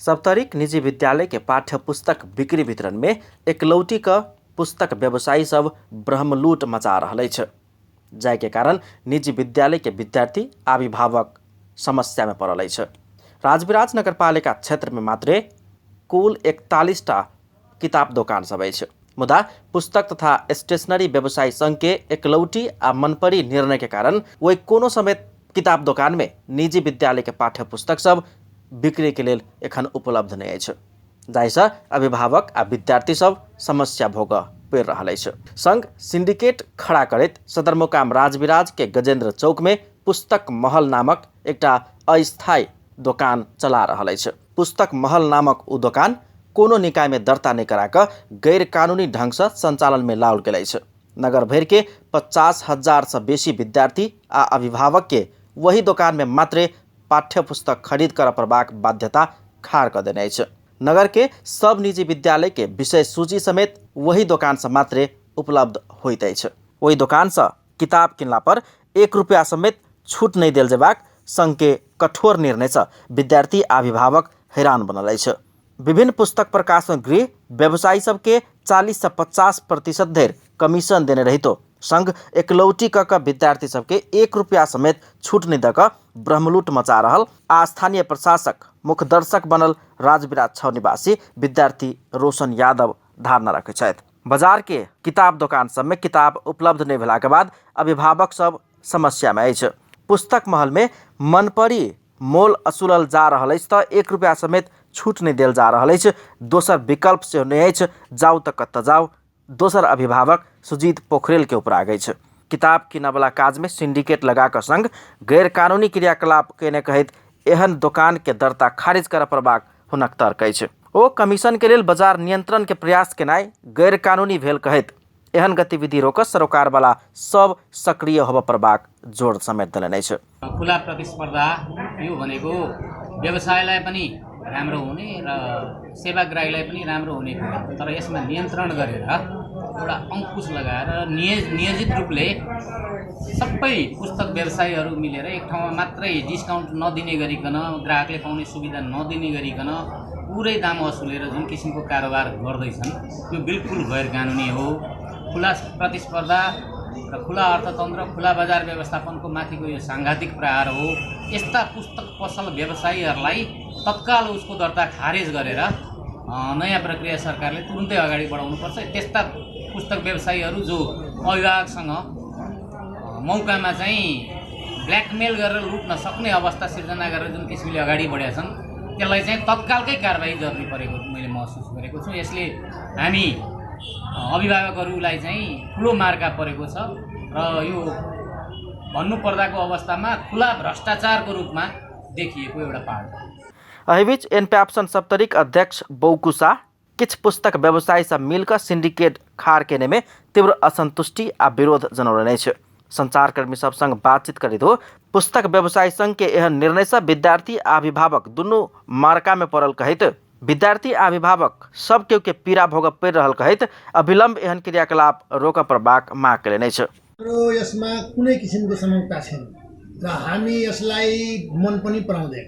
सप्तरिक निजी विद्यालय के पाठ्य पुस्तक बिक्री वितरण में एकलौटी का पुस्तक व्यवसायी सब ब्रह्मलूट मचा रहल छ, जाय के कारण निजी विद्यालय के विद्यार्थी अभिभावक समस्या में पड़ल छ। राजविराज नगरपालिका क्षेत्र में मात्रै कुल 41टा किताब दोकान सब छ, मुदा पुस्तक तथा स्टेशनरी व्यवसायी संघ के एकलौटी आ मनपरी निर्णय के कारण वही कोनो समेत किताब दोकान में निजी विद्यालय के पाठ्य पुस्तक सब बिक्री के लेल एखन उपलब्ध नहीं छ, जाहिसँ अभिभावक आ विद्यार्थी सब समस्या भोग पड़ि रहल छ। संघ सिंडिकेट खड़ा करैत सदरमुकाम राजविराज के गजेन्द्र चौक में पुस्तक महल नामक एकटा अस्थायी दोकान चला रहल छ। पुस्तक महल नामक उ दोकान कोनो निकाय में दर्ता नहीं कराकर गैर कानूनी ढंग से संचालन में लाओल गेल छ। नगर भर के 50,000 से बेसी विद्यार्थी आ अभिभावक के वही दुकान में मात्रै पाठ्य पुस्तक खरीद कर प्रबाक बाध्यता खाड़ कर देने छ। नगर के सब निजी विद्यालय के विषय सूची समेत वही दुकान से मात्रै उपलब्ध होइत छ। वही दुकान से किताब किनला पर 1 रुपया समेत छूट नहीं देल जेबाक संघ के कठोर निर्णय से विद्यार्थी अभिभावक हैरान बनल छ। विभिन्न पुस्तक प्रकाशन गृह व्यवसायी सबके 40 से 50% धरि कमीशन देने रही तो संघ एकलौटी क विद्यार्थी सबके 1 रुपया समेत छूट नहीं दक ब्रह्मलूट मचा रहल आ स्थानीय प्रशासक मुख्य दर्शक बनल राजविराज 6 निवासी विद्यार्थी रोशन यादव धारणा रखे छथि। बाजार के किताब दुकान सब में किताब उपलब्ध नहीं भेला के बाद अभिभावक सब समस्या में अछि। पुस्तक महल में मनपरी मोल असुलल जा रहल अछि त 1 रुपया समेत छूट नहीं देल जा रहल अछि। दोसर विकल्प से नहीं अछि, जाऊ त कत जाऊ। दोसर अभिभावक सुजीत पोखरेल के ऊपर आ गई छ। किताब किनय वाला काज में सिंडिकेट लगाकर संघ गैर कानूनी क्रियाकलाप केने कहैत एहन दुकान के दर्ता खारिज कर पड़बाक हुनक तर्क अछि। ओ कमीशन के लेल बाजार नियंत्रण के प्रयास केनाई गैर कानूनी भेल कहैत एहन गतिविधि रोक सरोकार वाला सब सक्रिय होब पड़बाक जोड़ समेत देलनि छ। खुला प्रतिस्पर्धा यो भनेको व्यवसायलाई पनि राम्रो हुने र सेवाग्राहीलाई पनि राम्रो हुने कुरा, तर यसमा नियन्त्रण गरेर एउटा अंकुश लगाएर नियोजित रूपले सबै पुस्तक व्यवसायीहरू मिलेर एक ठाउँमा मात्रै डिस्काउन्ट नदिने गरिकन ग्राहकले पाउने सुविधा नदिने गरिकन पुरै दाम असुलेर जुन किसिमको कारोबार गर्दैछन् त्यो बिल्कुल गैर कानुनी हो। खुला प्रतिस्पर्धा र खुला अर्थतन्त्र खुला बजार व्यवस्थापनको माथिको यो सांघातिक प्रहार हो। यस्ता पुस्तक पसल व्यवसायीहरूलाई तत्काल उसको दर्ता खारेज गरेर नयाँ प्रक्रिया सरकारले तुरुन्तै अगाडि बढाउनुपर्छ। त्यस्ता पुस्तक व्यवसायीहरू जो अभिभावकसँग मौकामा चाहिँ ब्ल्याकमेल गरेर लुट्न सक्ने अवस्था सिर्जना गरेर जुन किसिमले अगाडि बढेका छन् त्यसलाई चाहिँ तत्कालकै कारबाही जरुरी परेको मैले महसुस गरेको छु। यसले हामी अभिभावकहरूलाई चाहिँ ठुलो मार्का परेको छ र यो भन्नुपर्दाको अवस्थामा खुला भ्रष्टाचारको रूपमा देखिएको एउटा पाठ। अहिबीच एनप्याप्सन सप्तरिक अध्यक्ष बौकुसा किछ पुस्तक व्यवसायी सब मिलकर सिंडिकेट खाड़ केने में तीव्र असंतुष्टि आ विरोध जनौलने छ। संचारकर्मी सब संग बातचीत करित हो पुस्तक व्यवसायी संघ के एहन निर्णय से विद्यार्थी आ अभिभावक दुनू मार्का में पड़ल कहैत विद्यार्थी आ अभिभावक सब केहू के पीड़ा भोग पड़ि रहल कहैत अविलंब एहन क्रियाकलाप रोक पड़बाक माग केलनि छ। यसमा कुनै किसिमको समानता छैन र हामी यसलाई मन पनि पराउँदैन,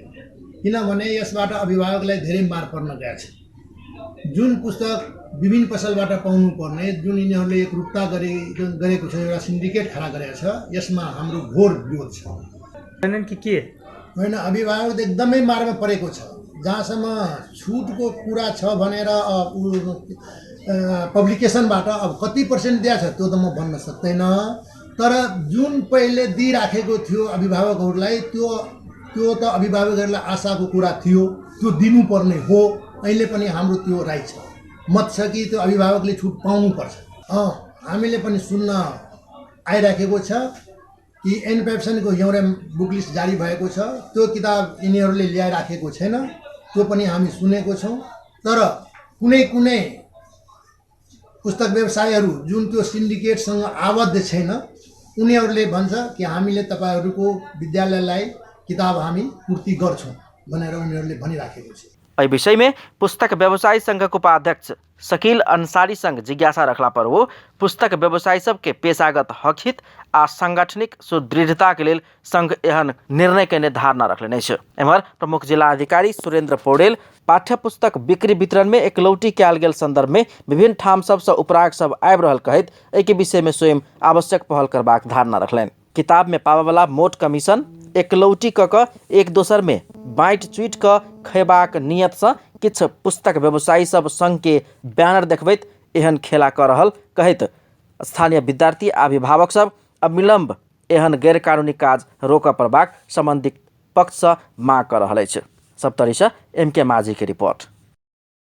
किनभने यसबाट अभिभावकलाई धेरै मार पर्न गएको छ। जुन पुस्तक विभिन्न पसलबाट पाउनु पर्ने जुन यिनीहरूले एकरूपता गरेको छ, एउटा सिन्डिकेट खडा गरेको छ, यसमा हाम्रो घोर विरोध छ। होइन, अभिभावक एकदमै मारमा परेको छ। जहाँसम्म छुटको कुरा छ भनेर पब्लिकेसनबाट अब कति % दिएको छ त्यो त म भन्न सक्दैन, तर जुन पहिले दिइराखेको थियो अभिभावकहरूलाई त्यो त अभिभावकहरूलाई आशाको कुरा थियो, त्यो दिनुपर्ने हो। अहिले पनि हाम्रो त्यो राइट छ, मत छ कि त्यो अभिभावकले छुट पाउनुपर्छ। हामीले पनि सुन्न आइराखेको छ कि एनप्याप्सनको एउटा बुक लिस्ट जारी भएको छ, त्यो किताब यिनीहरूले ल्याइराखेको छैन, त्यो पनि हामी सुनेको छौँ। तर कुनै पुस्तक व्यवसायीहरू जुन त्यो सिन्डिकेटसँग आबद्ध छैन उनीहरूले भन्छ कि हामीले तपाईँहरूको विद्यालयलाई किताब हामी पूर्ति गर्छौँ भनेर उनीहरूले भनिराखेको छ। एहि विषय में पुस्तक व्यवसायी संघक उपाध्यक्ष शकील अंसारी संग जिज्ञासा रखला पर वो पुस्तक व्यवसायी सबके पेशागत हक हित आ सांगठनिक सुदृढ़ता के लेल संघ एहन निर्णय के निर्धारणा रखले छै। एम्हर प्रमुख जिला अधिकारी सुरेंद्र पौडेल पाठ्य पुस्तक बिक्री वितरण में एकलौटी कयल गेल संदर्भ में विभिन्न ठाम सबसँ उपराग सब आबि रहल कहैत एहि के विषय में स्वयं आवश्यक पहल करबाक धारणा रखलनि। किताब में पाबयवला मोट कमीशन एकलौटी कऽ एक दोसर में बाँटि चुइट कऽ खयबाक नियत से किछु पुस्तक व्यवसायी सब संघ के बैनर देखबैत एहन खेला कऽ रहल कहैत स्थानीय विद्यार्थी आ अभिभावक सब अविलंब एहन गैरकानूनी काज रोकऽ पड़बाक संबंधित पक्ष से मांग कऽ रहल अछि। सप्तरी से MK माझी के रिपोर्ट।